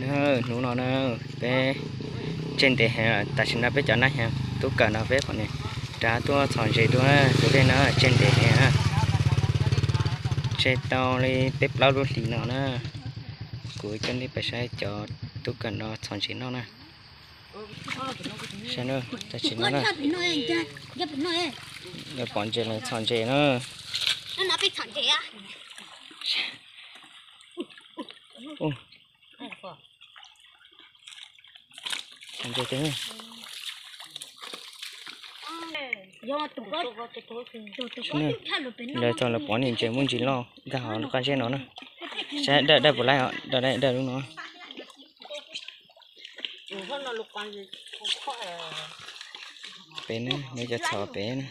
Hnub no na, peb tseg ntev heev, tam sim no peb cov nab heev tub kawm no peb pom ne, rov tuaj txhom ntses dua tus dej no tseg ntev heev. Tseg tau li peb plaub lub hlis no na, kuv coj nej pais saib cov tub kawm no txhom ntses noj na. Saib na, tam sim no na, lawv pom ntses lawv txhom ntses na. Txhom ntses tiag. Lawv txog lawv pom niag ntses muaj ntsis loj nkag hauv lub qab zeb no na. Saib dawj dawj puas laib os, dawj dawj dawj lub no. Pem na, nws cov txhom pem na.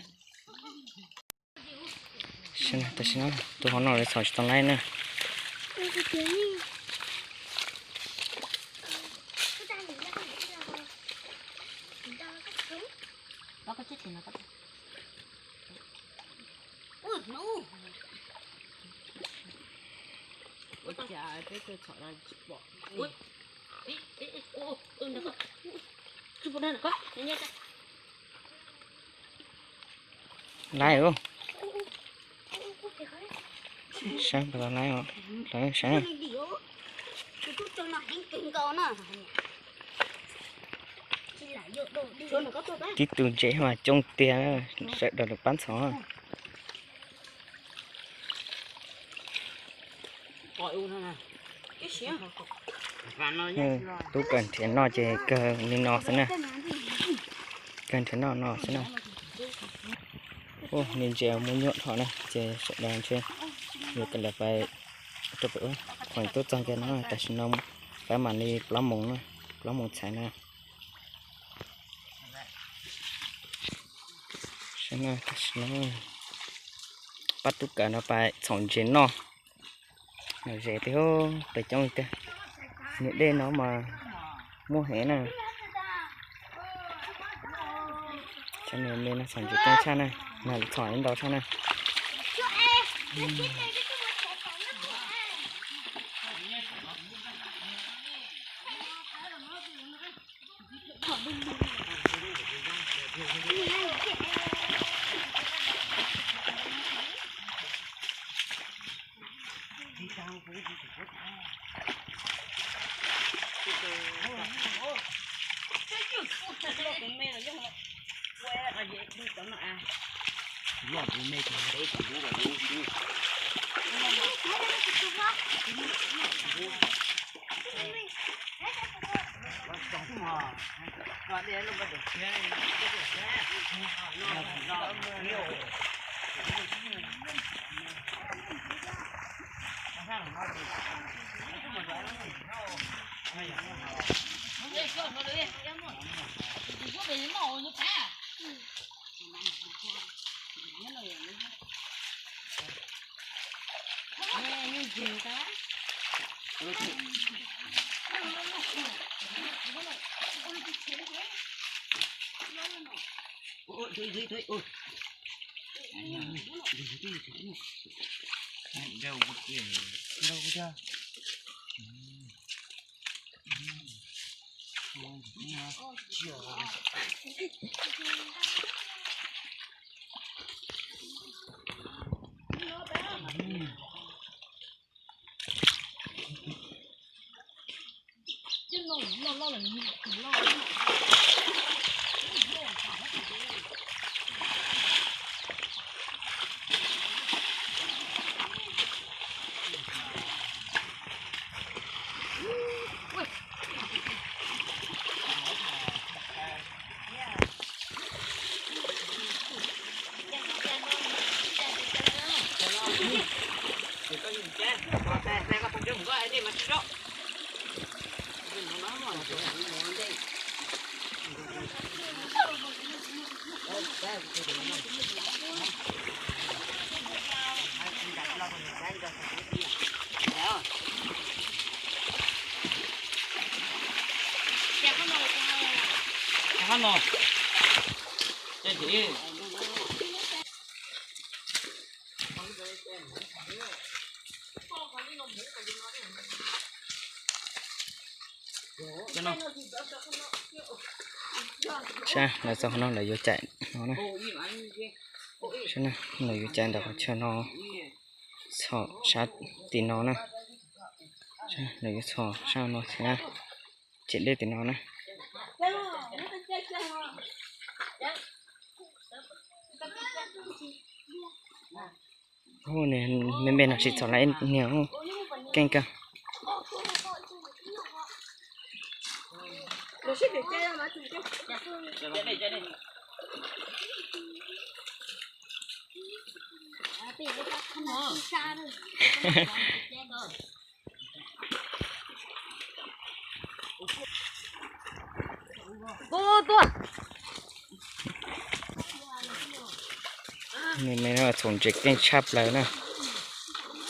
Tam sim no tus hauv no lawv txhom tsis tau laib na. Laib os. Saib puas tau laib os. Lawv saib na. Tib tug ntses mas coob tiag, sawv daws lawv pab ntxhov. Tub kawm nrhiav noj ces kawg li no xwb na. Kawg nrhiav noj no xwb na. Ua niag ntses muaj nyuaj dhau na ces sawv daws ntshe yuav kawm lawv pais rau pem ub. Thaum tuaj txog kiag no tam sim no pab mam li plaub moos na, plaub moos txhais na. Tam sim no pab tub kawm no pais txhom ntses noj. Lom zem tiag, pem coob li tiag. Niag dej no mas muaj heev na. Cov niag me no txhom ntses coob tshaj na, mas txhom ntau tshaj na. Saib lawv txog qhov no lawv yuav cais no na. Saib na, lawv yuav cais ntawm qhov chaw no txhom sab tim no na. Saib lawv yuav txhom sab no thiab, cem dej tim no na. Hu, me me no tsis txhom lawm niag, keej kawg. Me me no txhom ntses keej tshaj plaws na.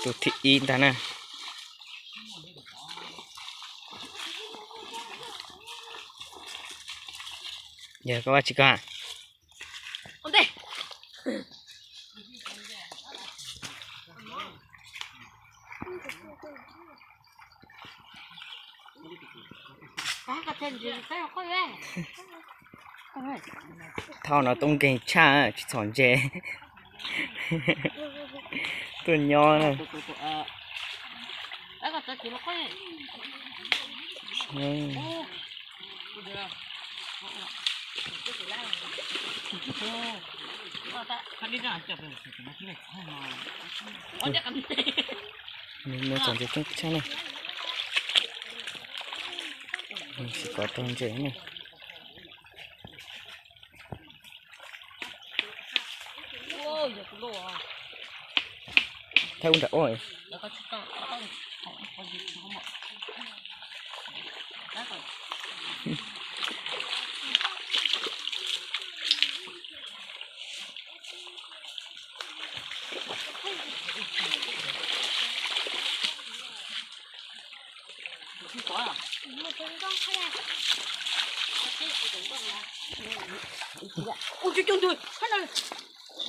Tus thib ib ntag na. Yog koj ua tsis koj. Thauj no tub nkeeg tshaj, tsis txhom ntses. Tuaj nyob na. Nws txom ntses keej tshaj na. Tsis kov tau ntses na. Thaij ub nram ub.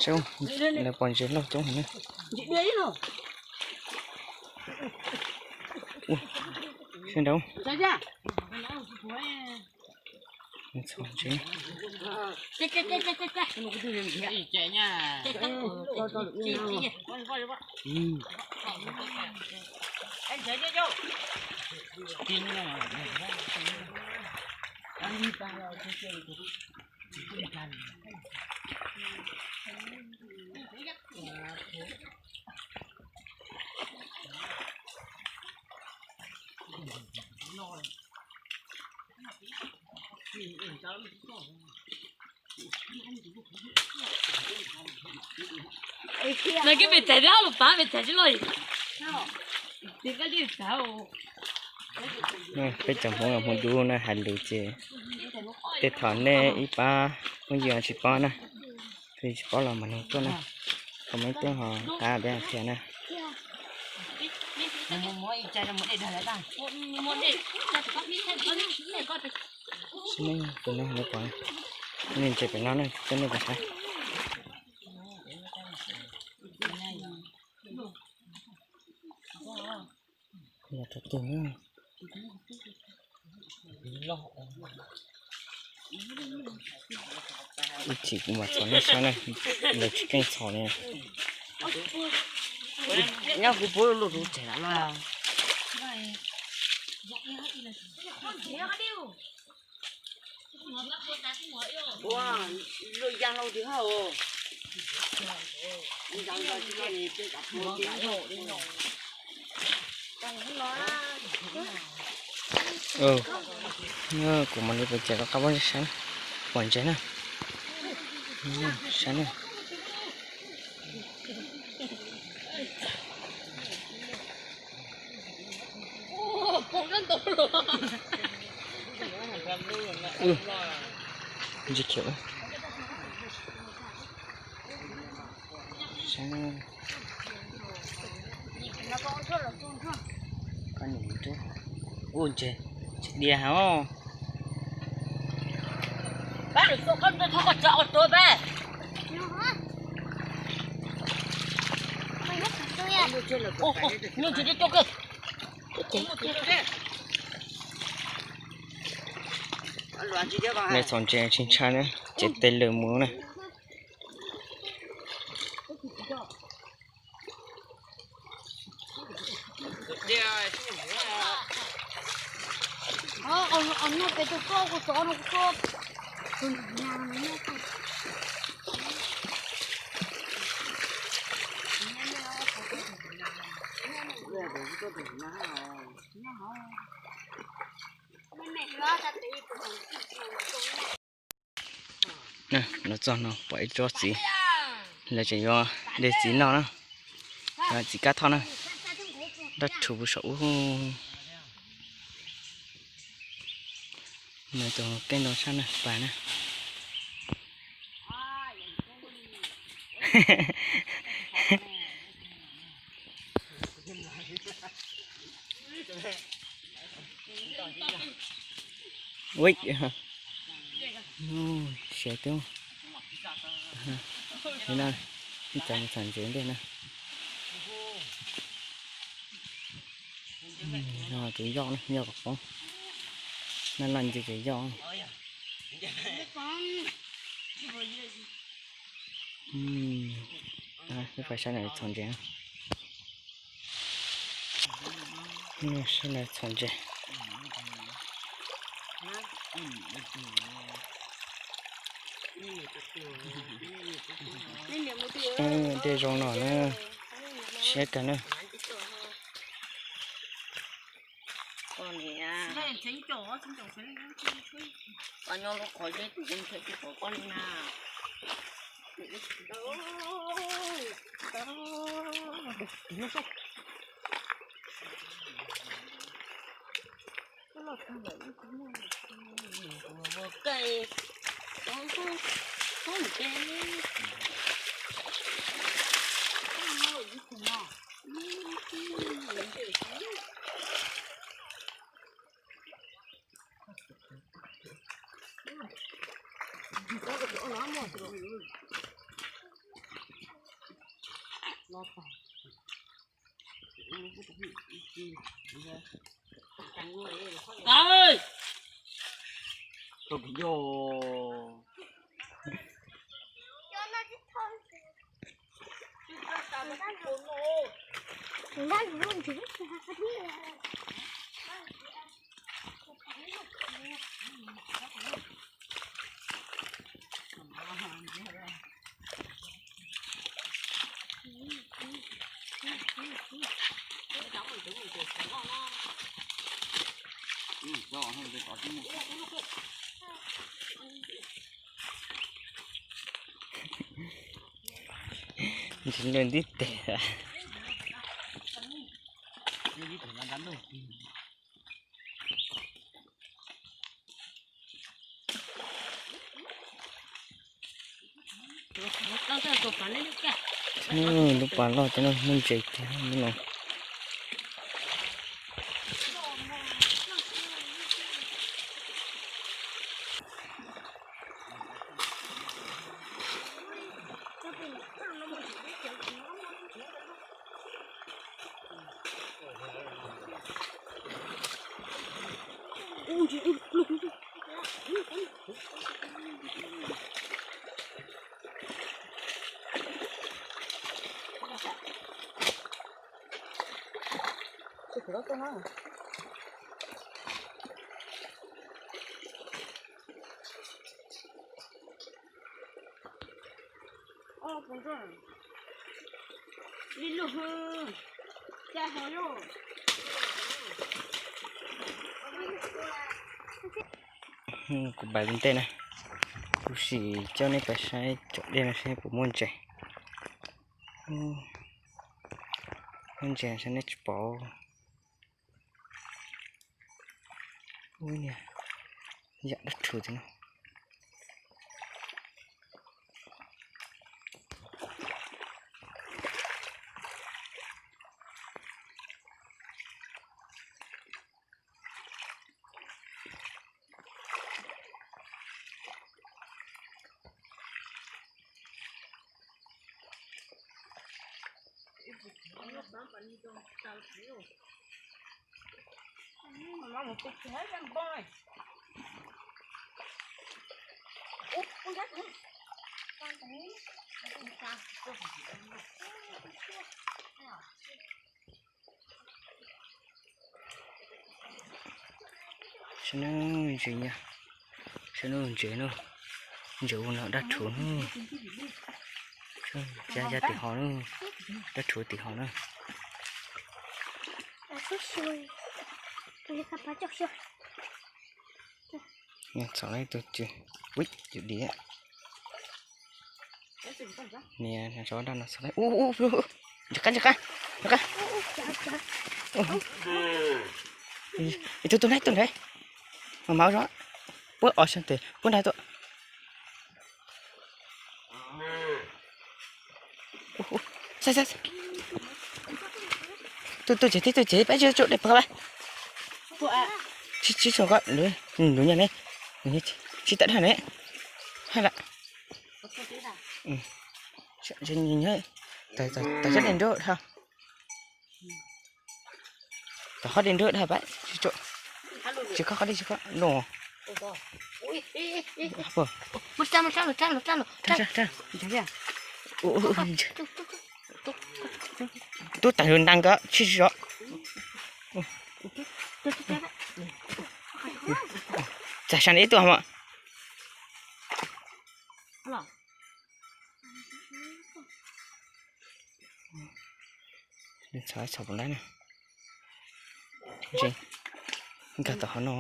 Saib, lawv pom ntses loj coob heev na. Saib nraud. Txhom ntses. Nws kib pem txais dab los pav pem txais tsis loj. Peb cov Hmoob los Hmoob dub na, hais lus ces tej thaum nej ib pab phooj ywg tsis paub na, tsis paub los mam nug tuaj na, comment tuaj ho pab peb qhia na. Tus no, nej pom, nej ntses pem no na, coj nej pem saib. Yog rau tus na. Ib chim kuv mam txhom nej saib na, lawv tsis keej txhom li. Nyob kuv puab lub lub tsev lawm. Ua, luaj ya hlau tiag hos. Kuv mam li pem ces rov qab pom ntses na, pom ntses na, saib na. Ntses khiav. Ua ntses, ntses dias heev. Lawv txhom ntses tsis ntshai na, ces tes lwm mus na. Los txog no pom ib tsob txiv, lawv tseem yuav de txiv noj na. Txiv kab thoj na, dab rhuv puv saum ub. Nws tus keej ntau tshaj na, pas na. Ui, siav twb, ib txawm mus txhom ntses ntej na. No tus yoj na, yoj kom poob, noj noj ntses ces yoj. Wb pais saib lawv txhom ntses. Saib lawv txhom ntses. Dej zoo no na, siab kawg na. Ntsis lwj ntib tes. Lub pas loj cov no muaj ntses tiag no. Kuv pais ua ntej na, kuv sim coj nej pais saib cov dej no seb puas muaj ntses. Muaj ntses saib nej tsis pom. Ub, niag yam dab rhuv tim no. Saib na, ntses nyaj, saib na, ntses na, ntses ua no dab rhuv na. Yaj, yaj tim ho na, dab rhuv tim ho na. Txhom lawm tus, ua yus dim. Nias rau dab no txhom lawm. Ntsia qab, ntsia qab, ntsia qab. Tus, tus nraim, tus nraim. Mas mas zog, puab os xyoo tes puab nraim tuaj. Tuaj, tuaj tsev, tuaj tsev, pab tsis tau dej pawg pab. Tsis, tsis tshua koj, luv nyaj ne, tsis tawm dhau ne. Hab lam, tsis, tsis, tsis, tawm, tawm, tawm sab dej nruab dhau. Tawm hov dej nruab dhau pab, tsis tso, tsis khob, khob dej tsis khob no. Tub tawm ntaag kawg tsis tso. Txag sab ib tug mas. Txhom, txhom puas ntab na. Nkag tom hov no.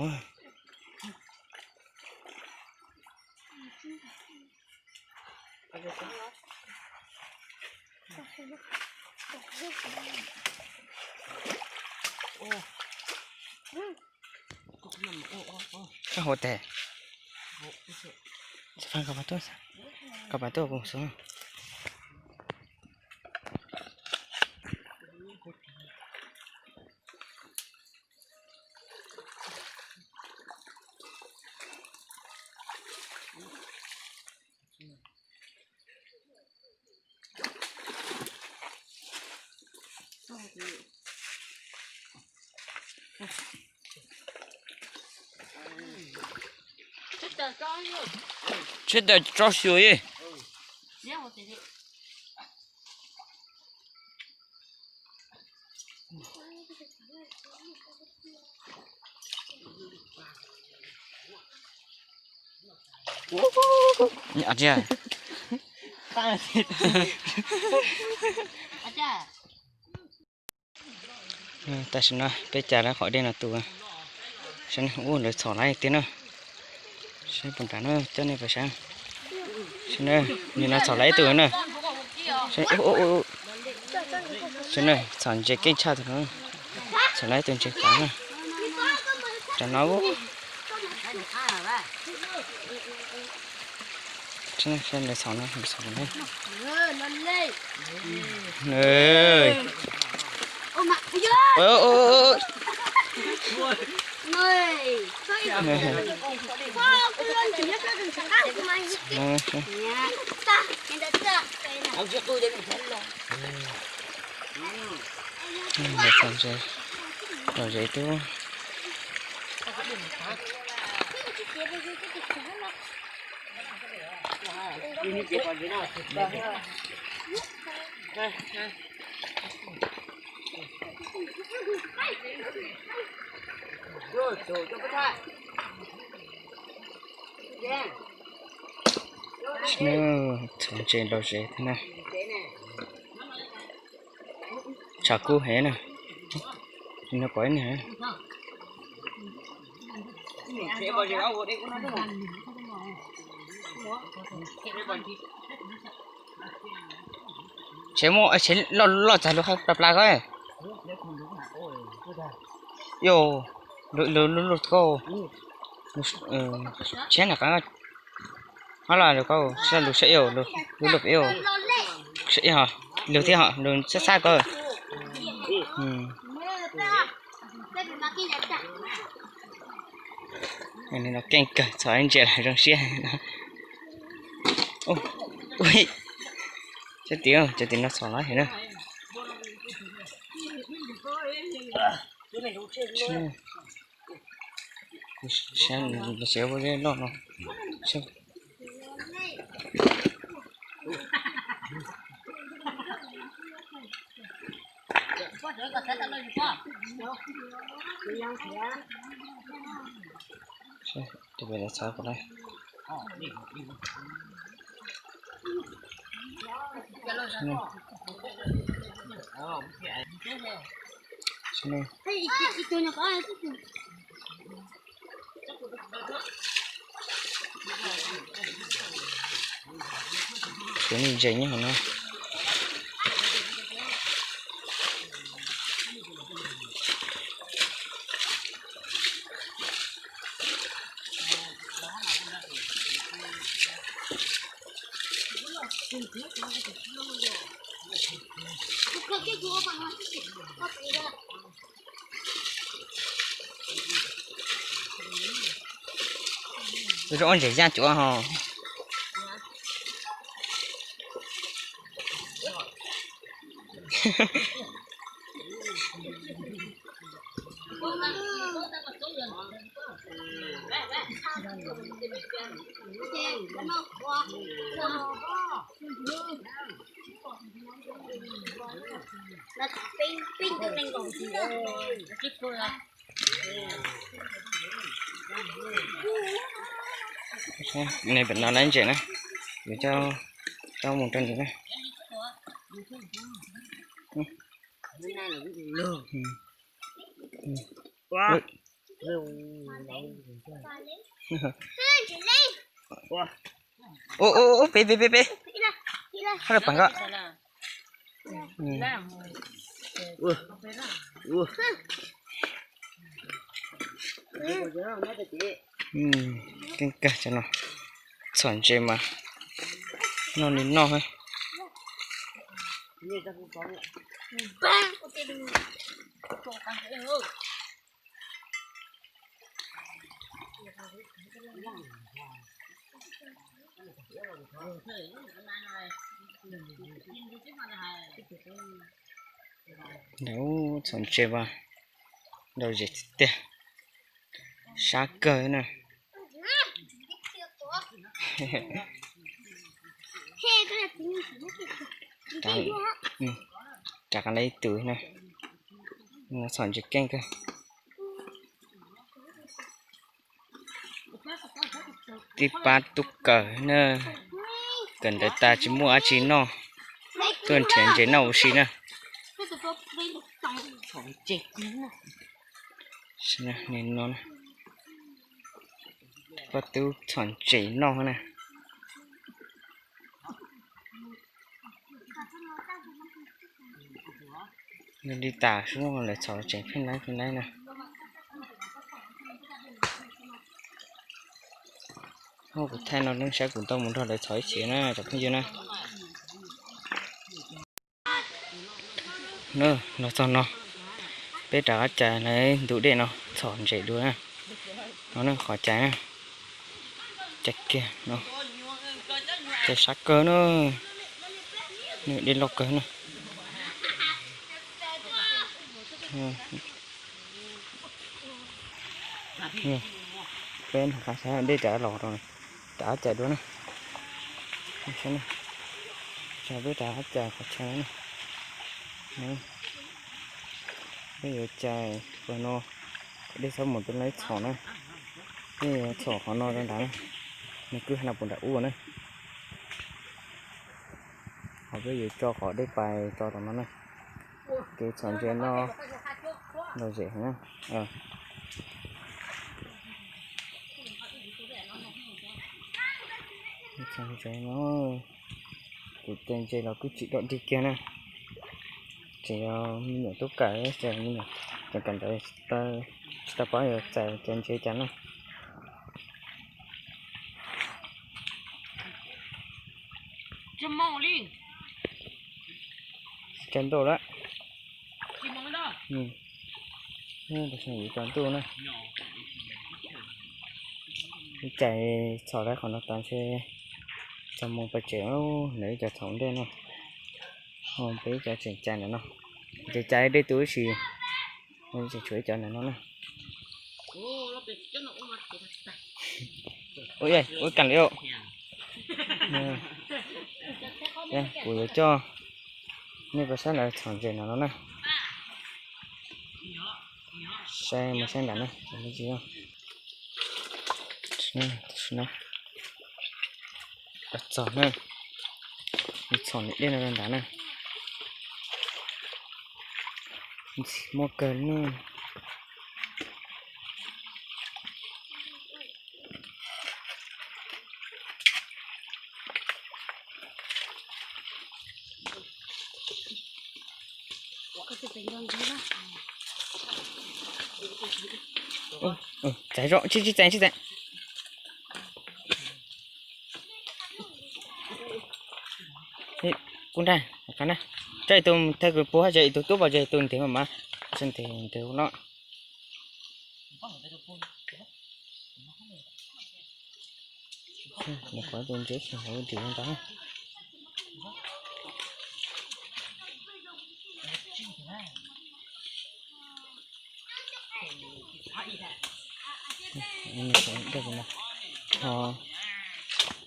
Koj hau tes. Koj pas tuaj, koj pas tuaj kuv xub. Tsheb tawm tso xyuas ib. Tam sim no peb caij lawv qhov dej no tu. Saib, ua lawv txhom laiv tiag na. Saib puas nrad na, coj nej pais saib. Saib na, nim no txhom laiv ib tug na. Saib na, txhom ntses keej tshaj tug no. Txhom laiv ib tug ntses qav na. Cov no. Saib lawv txhom no, lawv txhom no. Lawv txhom ntses lom zem tub. Txhom ntses lom zem thiab na. Tshav kub heev na. No pom ib niag. Tsev muaj, tsev loj loj txag lug qab plas plas ko. Yog, lug lug lug koj. Tsev na qab. Ho los lug koj, lug saib ib, lug lug pem ib, saib ib ho, lug thiab ho, lug xab xab koj. Nim no keej kawg, txhom ib ntses los zoo siab. Cov tim, cov tim no txhom laiv heev na. Saib lub tsev ua zeb loj no, saib. Tshuav me ntses nyob hauv no. Ua ntses yaj cuav ho. Nws pem no lawv ntses na, yuav coj mus rau nws na. Ua, ua, ua, pem, pem, pem, pem. Hab lawv pam ko. Keej kawg cov no, txhom ntses mas noj li noj. Ntawd txhom ntses mas nrau zem tiag tiag, sab kawg na. Rov qab ib tug na, txhom ntses keej kawg. Tib pab tub kawm na, kawm ntawv tas tsis muaj dab tsi noj, tuaj nrhiav ntses noj ua si na. Pab tub txhom ntses noj na. Li tas xwb lawv txhom tseem pheej laib pheej laib na. Muab kuv thaij no nej saib kuv tau mus nrog lawv txhom ib chim na cov phooj ywg na. Los txog no, peb rov qab cais lawv ntug dej no txhom ntses dua na. No ne qhov cais na, cais kiag no, cais sab kawg na, dej loj kawg na. Peb nqa saib dej rov los rau, rov qab cais dua na. Peb rov qab cais qhov chaw no. Peb yuav cais qhov no, qhov dej txhob mus peb lawv txhom na. Peb yuav txhom qhov no rau nrad na, nws kwj ha no puas nram ub na. Ho peb yuav tso qhov dej pais tso tom no na. Kev txhom ntses no lom zem heev na. Txhom ntses no, kuv cais ntses los kuj tsis dog dig kiag na. Tseem yog me nyuam tub kawm, me nyuam tub kawm ntawd tsis tau paub yuav cais ntses cas na. Tsaus ntuj lawm. Tsaus ntuj na. Ib cais txhom lawv qhov no tas ntshe txog moo pais tsev lawm, ib co txhom ntej no, peb ib co tseem cais ntawm no, ces cais dej tu ib si, tseem tshuav ib co ntawm no na. Ua, ua kas li os. Kuv yuav coj nej pais saib lawv txhom ntses no no na. Saib, mus saib nram na. Txog na, txhom niam dej no rau nram na. Muaj kawg ne. Txav zog, tsis txav, tsis txav. Kuv nrag, tso ib tug thawj kws puag, tso ib tug tub, tso ib tug ntev mas mas, tso ntev ntev no. Mus qhov tus ntses hauv dim ntawd.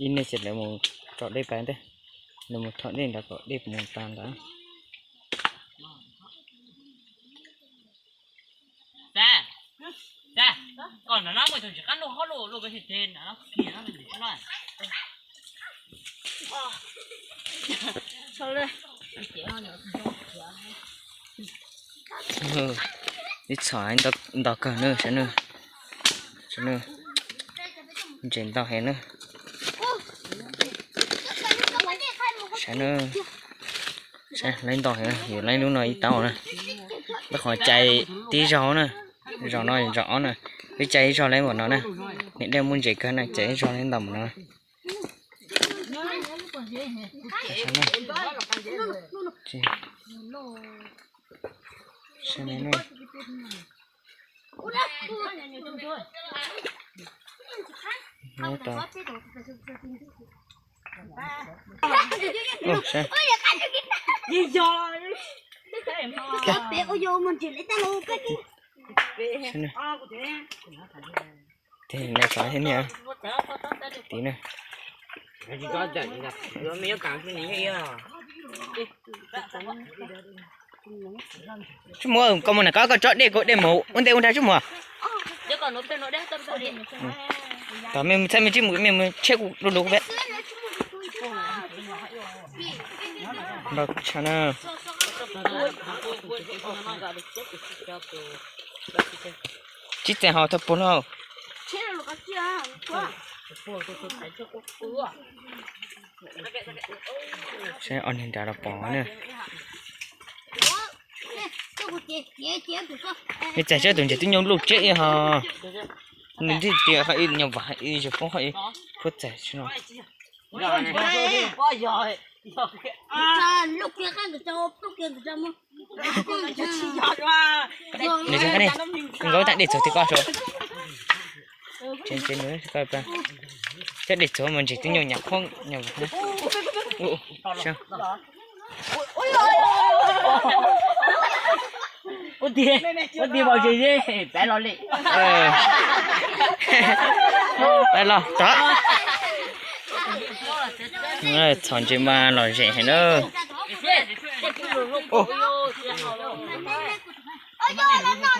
Ib nej ces lawv mus tsom dej pas ntej, lawv mus tsom dej nrad kom dej mus tas ntawd. Ib txhom nto kawg na, saib na. Ntses ntau heev na. Saib na, saib lawv ntau heev, yus lawv lub no ib tauv na. Lawv qhov cais tib zaug na, zaum no zaum ob na, lawv cais ib zaug lawv npaum no na. Niam dej muaj ntses kawg na, cais ib zaug lawv ntau npaum no. Tes no xav thiab niam. Tiv na. Tsis muaj, koj mus nram ko koj tso dej, koj dej mus ua ntej ua nrag tsis muaj. Tos mej txhaj mej tsis mus, mej mus tsheb kuv lub lub peb. Npaj kuv tshaj na. Tsis txais hos thaj puag lauj. Saib ob niag nrad los pom na. Mej txais saib tus ntses twb nyuaj luj tseb ib hos. Nws nrig tias hais ib nyuag vam hais ib yog poob hais ib, puab txais tsis no. Nws tsis hais ne, nkawd tag dej txhuv tias koj saib. Tsev nws koj, cov dej txhuv mas ntses twb nyuaj nyam qhuab nyuam. Ua tiag, ua tiag mas ntses zeb pab los li. Pab los tod. Txhom ntses mas lom zem heev na.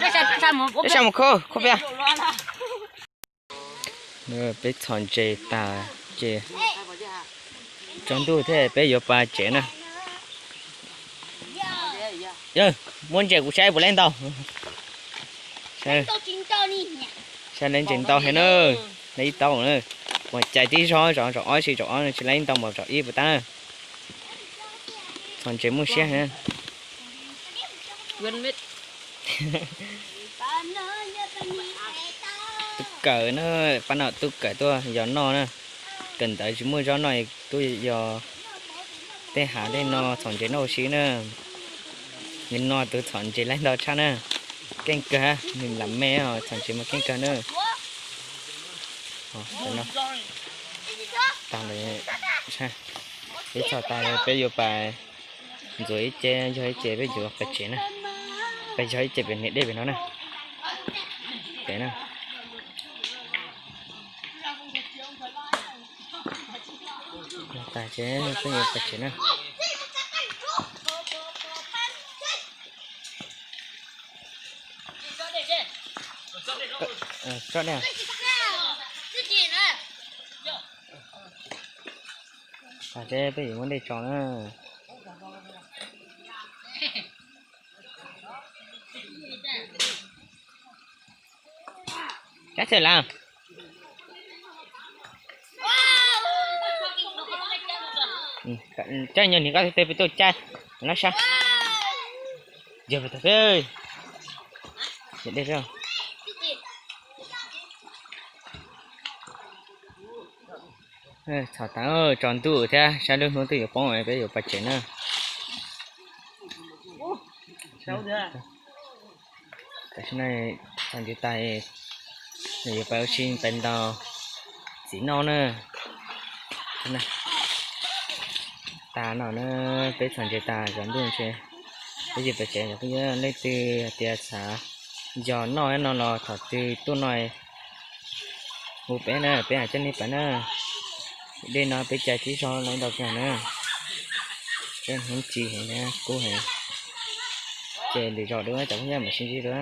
Peb sab mus khau, khau peb. Peb txhom ntses tas ces tsaus ntuj thiab peb yuav pais tsev na. Yawg, muab ntses kuv saib puas laib ntau. Saib laib ntses ntau heev na, laib ib tauv na. Mas cais tib zaug, zaum zaum ob tsis, zaum ob tsis laib ntau mas zaum ib puas tab. Txhom ntses muaj siab heev. Tub kawm na, pab no tub kawm tuaj yos noj na. Kawm ntawv tsis muaj zaub noj, tuaj yos tej hav tej no txhom ntses noj ua si na. Nws no tus txhom ntses laib ntau tshaj na. Keej kawg, nws lam me os, txhom ntses mas keej kawg na. Tag lawm, peb txhom tas peb yuav pais ntxuav ib ce, yog ib ce peb yuav pais tsev na. Peb yog ib ce pem niam dej pem no na. Pem na. Tas ces peb yuav pais tsev na. Tso dej. Tas ces peb yuav muab dej tso na. Cab txhawj lawm. Cab nyog nim koj tej peb tuaj cab lab sab. Yog peb, dej. Txhom tas tsaus ntuj thiab sab lub hnub twb yuav poob peb yuav pais tsev na. Tam sim no txhom ntses tas, nws yuav pais ua si pais ntaus txiv noj na. Tas no na, peb txhom ntses tas tsaus ntuj ntshe peb yuav pais tsev. Yog peb yuav leej twg hais tias xav yos noj no los thaum twg tuaj no hu peb na, peb mam coj nej pais na. Dej no peb cais tib zog lawv ntau kawg na. Peb hnub tsis heev na, kub heev. Ces lwm zaus dua cov phooj ywg mam sib ntsib dua.